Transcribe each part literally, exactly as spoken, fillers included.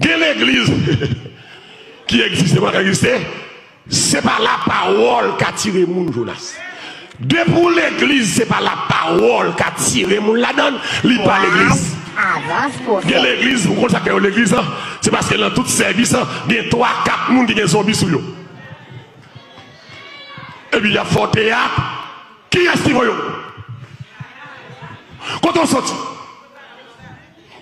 Gen legliz ki egziste, pa ka egziste. Se pa lapawòl k atire moun, Jonas. Depi w legliz, se pa lapawòl k atire moun ladan l, li pa legliz. Gen legliz, ou konn sa k fè yo legliz lan? Se paske nan tout sèvis lan, gen twa, kat moun ki gen zonbi sou yo. Epi y ap fè w teyat. Kiyès ki voye w? Kote w soti?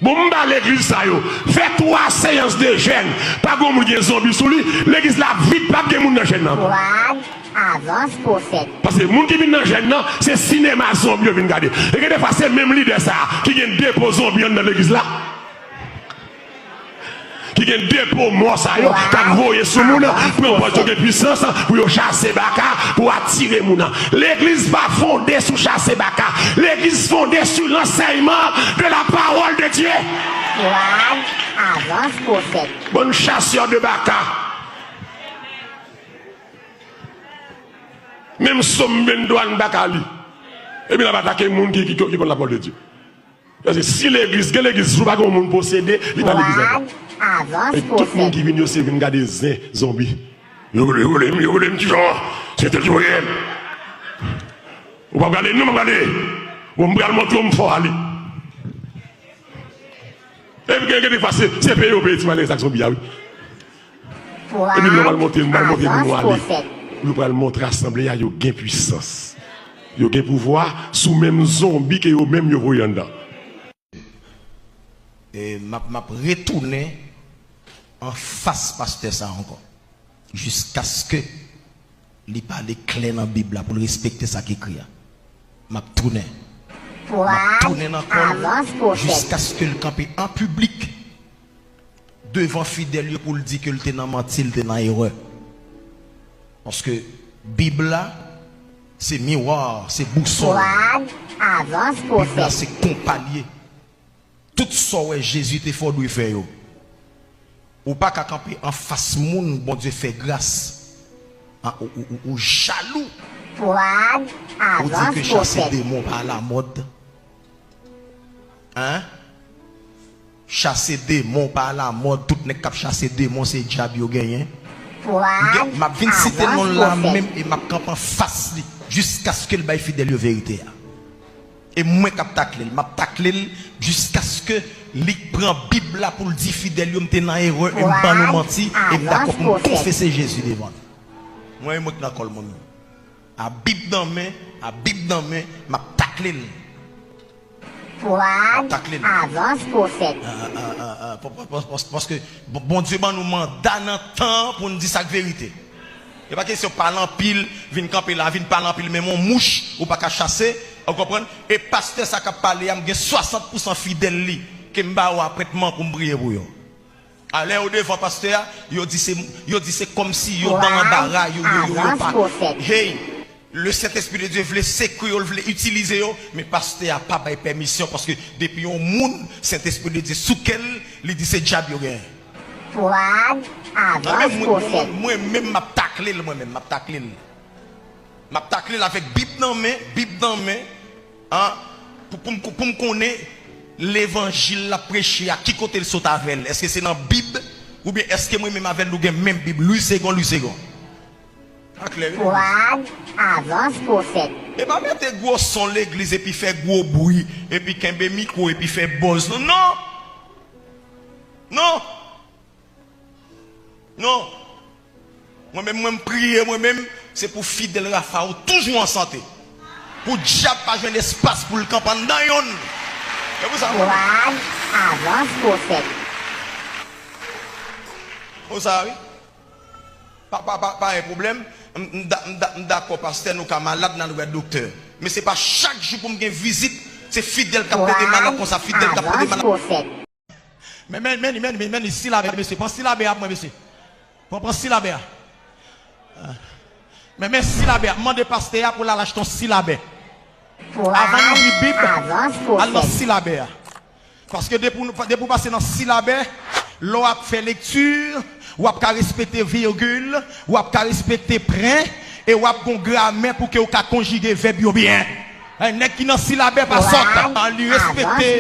Bon, m ba legliz sa yo. Fè twa seyans de jèn. Pa gen moun gen zonbi sou li. Legliz la vid, p ap gen moun nan jèn nan. Pwag, avans pwofèt. Paske moun ki vin nan jèn nan, se sinema zonbi yo vin gade. E gen defwa, se menm lidè sa a ki gen depo zonbi anndan legliz la. Ki gen depo mò sa yo k ap voye sou moun, pran pòz yo gen pwisans pou yo chase baka, pou atire moun. Legliz pa fonde sou chase baka. Legliz fonde sou lansèyman de la parole de Dieu. Pwag, avans pwofèt. Bann chasè de baka. Menm Sòm venntwa n pa ka li. Epi n ap atake moun ki, ki, ki konn lapawòl de Dye. Paske si legliz, gen legliz, si w pa gen yon moun posede, li pa legliz ankò. E tout moun ki vin yo, se vin gade zen, zonbi. Yo rele, yo rele m, yo rele m, kijan, se tel ki voye m. Ou p ap gade, non, m ap gade. Bon, m pral montre w m fò ale. Epi gen, gen defwa, se, se peye yo peye ti malere sa k zonbi a, wi. Epi lè w pral montre, pral montre moun ou ale. Ou pral montre asanble a, yo gen pwisans. Yo gen pouvwa sou menm zonbi ke yo menm yo voye anndan. E m ap, m ap retounen anfas pastè sa a ankò. Jiskaske li pale klè nan Bib la pou l respekte sa k ekri a. M ap tounen. M ap tounen nan kò l jiskaske l kanpe an piblik devan fidèl yo pou l di ke l te nan manti, l te nan erè. Paske Bib la, se miwa, se bousòl. Bib la, se konpa l ye. Tout sa w wè Jezi te fè, w dwe fè yo. Ou pa ka kanpe anfas moun Bondye fè gras. A, ou, ou, ou, ou jalou. Ou di ke chase demon pa alamòd. Hein? Chase demon pa alamòd. Tout nèg k ap chase demon, se dyab yo genyen. M gen, m ap vin site non l la menm e m ap kanpe anfas li jiskaske l bay fidèl yo verite a. E mwen k ap takle l. M ap takle l jiskaske li pran Bib la pou l di fidèl yo, m te nan erè e m ban nou manti e m dakò pou m konfese Jezi devan nou. Mwen, mwen k nan kò l mwen menm. A Bib nan men, a Bib nan men, m ap takle l. M ap takle l. Pwag, avans pwofèt. A, a, a, a, a, pa, pa, pa, pa, paske Bon, Bondye ban nou manda nan tan an pou n di sa k verite. E pa kesyon pale anpil, vin kanpe la, vin pale anpil, menm yon mouch ou pa ka chase, ou konprann? E pastè sa k ap pale a, m gen swasant pousan fidèl li ke m ba yo apwentman pou m priye pou yo. A lè yo devan pastè a, yo di se, yo di se kòmsi yo dan anbara, yo, yo, yo, yo pa. Hey, le Saint-Esprit de Dieu vle sekwe yo, l vle itilize yo, men pastè a pa bay pèmisyon, paske depi yon moun, Saint-Esprit de Dieu sou kè l, li di se dyab yo genyen. Pwag, avans pwofèt. Mwen menm, m ap takle l, mwen menm, m ap takle l. M ap takle l avèk Bib nan men, Bib nan men, an, pou, pou m, pou m konnen levanjil l ap preche a, ki kote l sot avè l. Èske se nan Bib, oubyen èske mwen menm avè l nou gen menm Bib, Louis Segond, Louis Segond? Sa klè, wi. Pwag, avans pwofèt. E pa mete gwo son legliz epi fè gwo bri, epi kenbe mikwo, epi fè buzz, non, non! Non! Non! Mwen menm, mwen, m priye, mwen menm, se pou fidèl Rafa yo toujou an sante. Pou dyab pa jwenn espas pou l kanpe anndan yonn. Se pou sa, mwen menm. Pwag, avans pwofèt. Pou sa, wi. Pa, pa, pa, pa gen pwoblèm. M, m da-, m da-, m dakò, pastè, nou ka malad, n al wè doktè. Men se pa chak jou pou m gen vizit, se fidèl k ap plede malad konsa, fidèl k ap plede malad. Men, men, men, men, men, men, silabè, mesye. Pran silabè a pou mwen, mesye. Pran, pran silabè a. Men, men silabè a. Mande pastè a pou l al achte yon silabè. Avan n ouvri Bib, al nan silabè a. Paske depi w, depi w pase nan silabè, lè w ap fè lekti, w ap ka respekte vigil, w ap ka respekte pwen, e w ap gon gramè pou ke w ka konjige vèb yo byen. Nèg ki nan silabè pa sòt. Li respekte,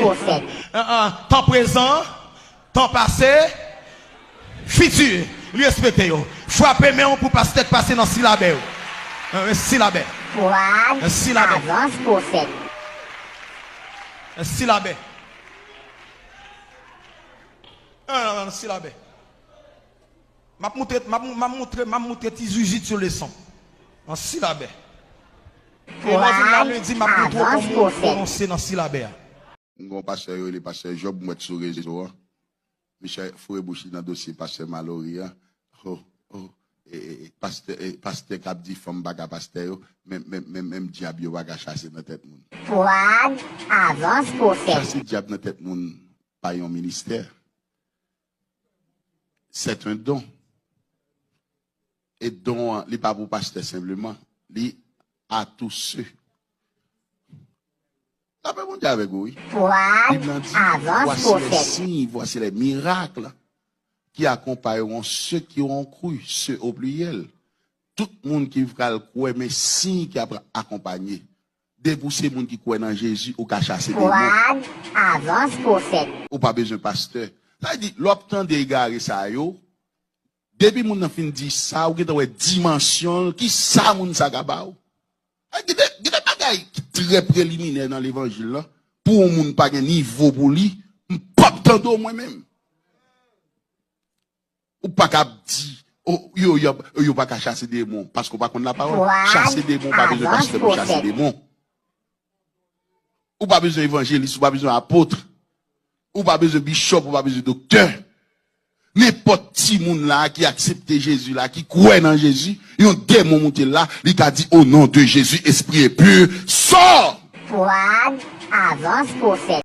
an, an, tan prezan, tan pase, Di, li respekte yo. Frape men w pou pastè k pase nan silabè yo. Nan silabè. Nan silabè. Nan silabè. Nan silabè. M ap moutre, m ap, m ap moutre, m ap moutre ti zuzu sou leson. Nan silabè. E lè w vin la lendi, m ap moutre w kòman w pwononse nan silabè a. M gen yon pastè yo rele pastè Job, m wè t sou rezo an. Misye foure bouch li nan dosye pastè Malory an. Oh, oh, e, e, e, pastè, e, pastè k ap di fanm pa ka pastè yo, menm, menm, menm, menm dyab yo pa ka chase nan tèt moun. Pwag, avans pwofèt. Chase dyab nan tèt moun pa yon ministè. C'est un don. E don an, li pa pou pastè senpleman, li a tou se. Lapè Bondye avèk ou, wi. Pwag, Bib lan di, avans pwofèt. Voici les signes, voici les miracles qui accompagneront ceux qui auront cru, ceux au pluriel. Tout moun ki pral kwè, men siy ki ap akonpanye. Depi w se moun ki kwè nan Jezi, ou ka chase demon. Pwag, avans pwofèt. Ou pa bezwen pastè. Sa vle di, lè w ap tande egare sa yo, depi moun nan fin di sa, ou gentan wè dimansyon l, ki sa moun sa ka ba w. Ay, gen de, gen de bagay ki trè preliminè nan levanjil la. Pou yon moun pa gen nivo pou li, m p ap tande w mwen menm. Ou pa ka ap di, oh, yo, yo, yo pa ka chase demon, paske w pa konn lapawòl. Chase demon, ou pa bezwen pastè pou chase demon. Ou pa bezwen evanjelis, ou pa bezwen apot. Ou pa bezwen bichòp, ou pa bezwen doktè. Nenpòt timoun la ki aksepte Jezi la, ki kwè nan Jezi, yon demon moute l la, li ka di, "Au nom de Jésus, esprit enpi, sò!" Pwag, avans pwofèt.